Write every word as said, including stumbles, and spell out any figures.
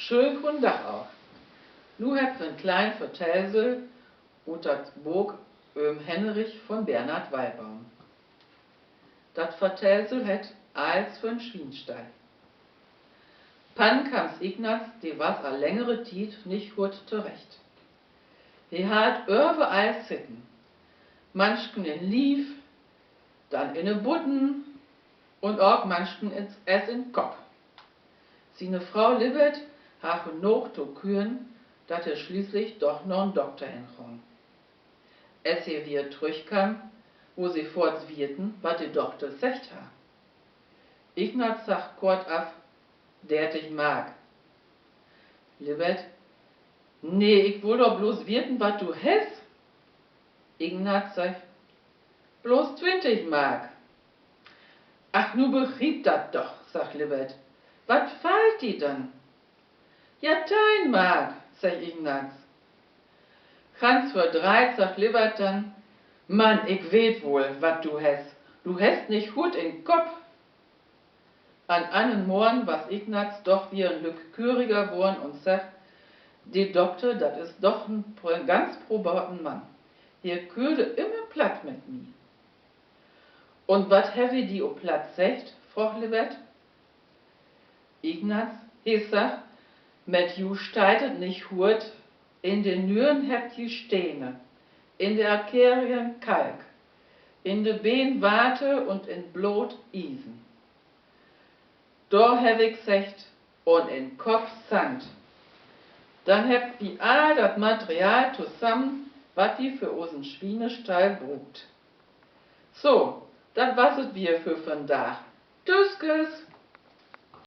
Schönen goden Dag ok. Nu hebbt wi en klein Vertellsel ut dat Book Öhm Hennrich von Bernhard Weibaum. Dat Vertellsel hett Alles för'n Swienstall. Pannkams Ignaz, de was al längere Tiet nich goot torecht. He harr 't överall sitten. Mansken in Liev, dann in de Butten un ok mansken in, es in Kopp. Siene Fro Libbert harr genoog to küren, dat he sließlich doch na'n Dokter hen gong. Es he wier trüchkamm, wull se foorts wieten, wat de Dokter seggt harr. Ignaz sagg kort af: Dertig Mark. Libbert: Nee, ik wull doch blots wieten, wat du hest. Ignaz segg: Blots twintig Mark. Ach, nu begriep dat doch, sagg Libbert. Wat fehlt di denn? Ja, teihn Mark, segg Ignaz. Ganz verdreiht sagg Libbert denn: Mann, ik weet woll, wat du hest. Du hest nich goot in Kopp. An annern Morgen was Ignaz doch wier en lück küriger worrn un segg: De Dokter, dat is doch en pro-, ganz probaten Mann. He küerde immer Platt mit mi. Un wat hett he di op Platt seggt?, froog Libbert. Ignaz, he sagg: Mit ju steiht et nich goot, in de Nüren hebbt ji Stene, in de Arterien Kalk, in de Been Water un in Bloot Iesen. Dor heff ik seggt: Un in Kopp Sand. Denn hebbt wi all dat Material tosamen, wat wi för usen Swienestall bruukt. So, dat was et wier för vandaag. Tschüsskes!